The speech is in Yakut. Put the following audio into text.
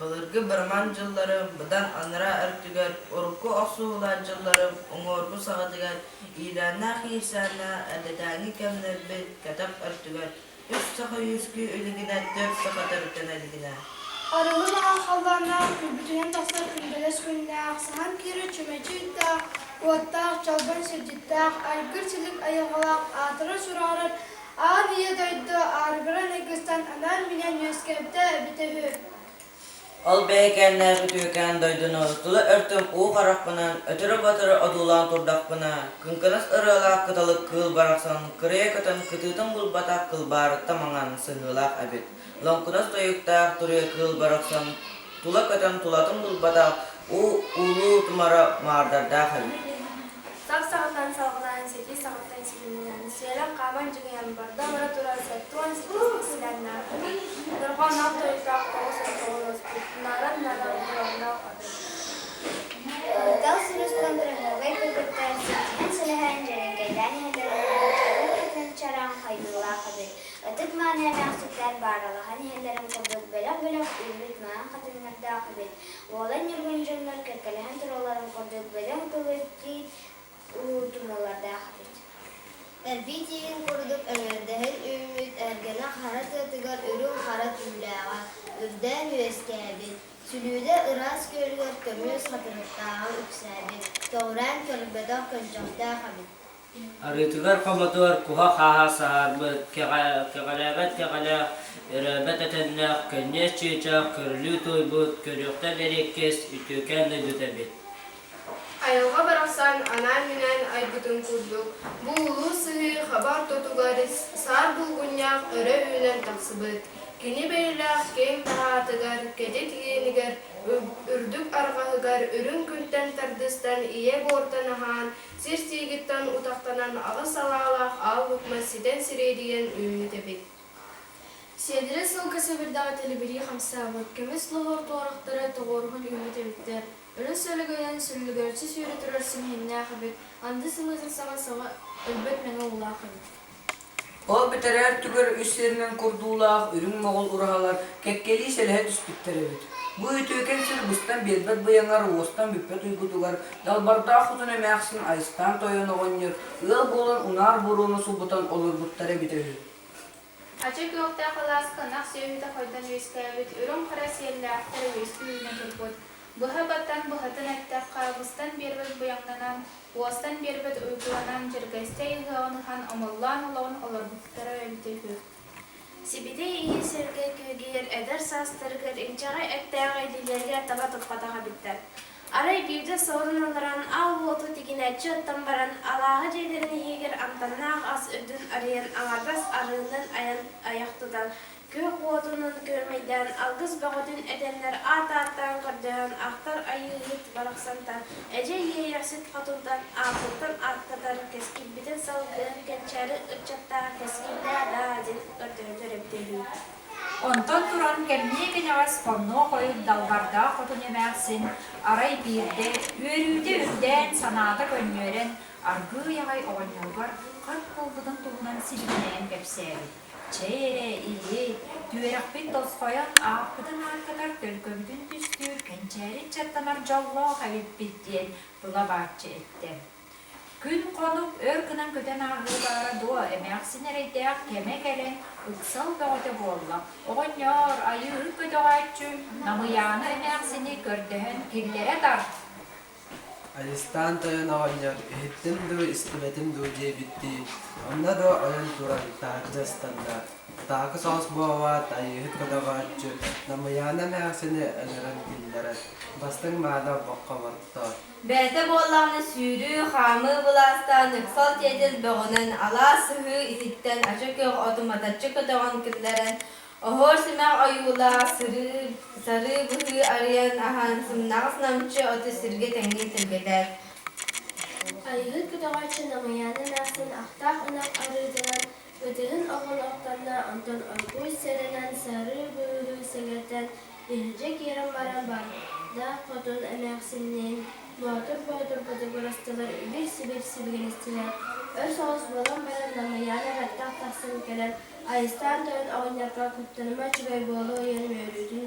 Былыргы бырмаан дьылларым быдан анараа өртүгэр, урукку охсуһуулаах дьылларым уҥуоргу саҕатыгар, иилээннээх-иирсээннээх эрдэтээҥҥи кэмнэрбит кэтэх өртүгэр үс саха үөскүү илигинэ, төрт саха төрүттэнэ илигинэ. Арылы маҥан халлааннаах, күлбүтүнэн тахсар күндэлэс күннээх, саһан киирэр чүмэчи ыйдаах, уоттаах, чолбон сирдьиттээх, айгыр-силик айылҕалаах, аатырар-сураҕырар Аан ийэ дойду аарыгыран айгыстан анаан-минээн үөскээбитэ эбитэ үһү. Ол бэйэкээннээх үтүөкээн дойдуну тула өртүм уу харахпынан өтөрү-батары одуулаан турдахпына, кыҥкынас ырыалаах кыталык кыыл барахсан кырыйа көтөн кытыытын булбатах кылбаарытта маҥан сыһыылаах эбит. Лоҥкунас тойуктаах туруйа кыыл барахсан тула көтөн тулатын булбатах уу улуу тумара маардардаах эбит. Сап саҕаттан салҕалаан, сэтии саҕаттан ситимнээн, сиэлэн хааман дьиҥинэн барда-бара турар 77 силээннээх, дорҕоонноох тойуктаах 99 оспут, наран-наран бураннаах атын. Ыытал сулустан кыраһыабай кыргыттар ситиһэн-сэлэһэн дьэрэҥкэйдээн иһэллэрин курдук чаҕыл хатыҥ чараҥ хайгыылаах эбит. Ытык мааны эмээхситтэр бааралаһан иһэллэрин курдук бөлөх-бөлөх үүммүт маҥан хатыҥнардаах эбит. Уолан ньургун дьоннор кэккэлэһэн туралларын курдук бөдөҥ тылы тиит уутуналардаах эбит. Эрбии тииһин курдук эҥэрдэһэн үүммүт эргэнэ хара тыатыгар үрүҥ хара түүлээҕэ үрдээн үөскээбит, сүлүүдэ ыраас күөлүгэр көмүс хатырыктааҕа үксээбит, көҕүрээн көрбөтөх көнчөхтөөх эбит. Арыытыгар хомотугар куһа-хааһа саһарбыт, кэҕэлээбэт кэҕэлээх, өрөөбөт этэннээх, көнньүөс чыычаах, көрүлүү туойбут, көрүөхтэн эриэккэс, үтүөкээн дойдута эбит. Айылҕа барахсан анаан-минээн айбытын курдук, бу улуу сыһыы хаба ортотугар саар булгунньах өрө үүнэн тахсыбыт. Кини бэйэлээх киэҥ таһаатыгар, кэтит иэнигэр, үрдүк арҕаһыгар үрүҥ күнтэн тардыстан ийэ буортан аһаан, сир сиигиттэн утахтанан аҕыс салаалаах аал лукма ситэн сириэдийэн үүммүт эбит. Сиэдэрэ сылгы сэбирдэҕэ тэлибирии хамсаабыт, көмүс лоһуор туорахтара тоҕуоруһан үүммүт эбиттэр. Өрүс өлөгөйөн сүллүгүрүччү сүүрэ турар симэһиннээх эбит, анды сымыытын саҕа саҥа өлбөт мэҥэ уулаах эбит. Ол бүтэрээр түгэр үс сиринэн курдуулаах үрүҥ моҕол ураһалар кэккэлии сэлэһэ түспүттэр эбит. Бу үтүөкэн сир быстан биэрбэт быйаҥар уостан бүппэт уйгутугар далбардаах хотун эмээхсин Айыстаан тойон оҕонньор ыал буолан унаар буруону сулбутан олорбуттара эбитэ үһү. Ача күөхтээх алааска ынах сүөһүтэ хойдон үөскээбит, үрүҥ-хара сиэллээхтэр үөскүү үүнэ турбут. Быһа баттан быһатын эттэххэ, быстан биэрбэт быйаҥнанан, уостан биэрбэт уйгуланан Дьэргэстэй ыһыаҕын ыһан омоллоон олоҕун олорбуттара эбитэ үһү. Сибидэй ийэ сэргэ күөгэйэр эдэр саастарыгар инчэҕэй эттээх илиилэригэр таба туппатах эбиттэр. Арай биирдэ сорун ылларан аал уоту тигинэччи оттон баран, алааһы дьиэлэрин иһигэр амтаннаах ас үрдүн арыйан аҥардас арыынын айан айах тутан, күөх уотунан күөмэйдээн алгыс бөҕөтүн этэннэр аат ааттаан көрдөһөн ахтар айыыһыт барахсантан, эдьэй иэйэхсит хотунтан ааппыттан ааттатар кэскилбитин салгыан кэнчээри ыччаттаах кэскиллээ даа диэн көрдөһөллөр эбитэ үһү. Онтон туран кэмниэ кэнэҕэс хоннуох хойут далбардаах хотун эмээхсин арай биирдэ үөрүүтэ үрдээн, санаата көнньүөрэн, аргыый аҕай оҕонньоругар хат буолбутун туһунан сибигинэйэн кэпсээбит. Чэй эрэ, иһит, түөрэхпит тосхойон, ааппытын ааттатар, төлкөбүтүн түстүүр, кэнчээри ыччаттанар дьоллоох эбиппит диэн тыла бааччы эттэ. Күн-хонук өр гынан көтөн ааһыы баара дуо, эмээхсин эрэйдээх кэмэ кэлэн, ыксал бөҕөтө буолла. Оҕонньоор, айыыһыт көтөҕөөччү Намыйаана эмээхсини көрдөһөн киллэрэ тарт. Айыстаан тойон оҕонньор иһиттим дуу, истибэтим дуу диэбиттии, онно да ойон туран таһырдьа ыстанна. Атаакы соҕус буолаат, айыыһыт көтөҕөөччү Намыйаана эмээхсини ыҥыран киллэрэн, бастыҥ мааны олбоххо олорто. Бэйэтэ буоллаҕына сүүрүү, хаамыы былаастаан ыксал-тиэтэл бөҕөнөн алаас сыһыы иһиттэн ача күөх оту матаччы көтөҕөн киллэрэн, оһуор-симэх ойуулаах сырыы, сарыы быһыы арыйан аһан, сымнаҕас намчы оту сиргэ тэҥнии тэлгэтэр. Айыһыт көтөҕөөччү Намыйаана эмээхсин ахтаах ынах арыытынан ытыһын оҕун охтонно, онтон оргууй сэрэнэн сарыы быыһы сэгэтэн, иһирдьэ киирэн баран барда хотун эмээхсинниин Боотур Боотур ботугурастылар, ибир-сибир сибигинэстилэр. Өр соҕус буолан баран Намыйаана бэттэх тахсан кэлэн, Айыстаан тойон оҕонньорго куттаныма үчүгэй буолуо диэн үөрүүтүн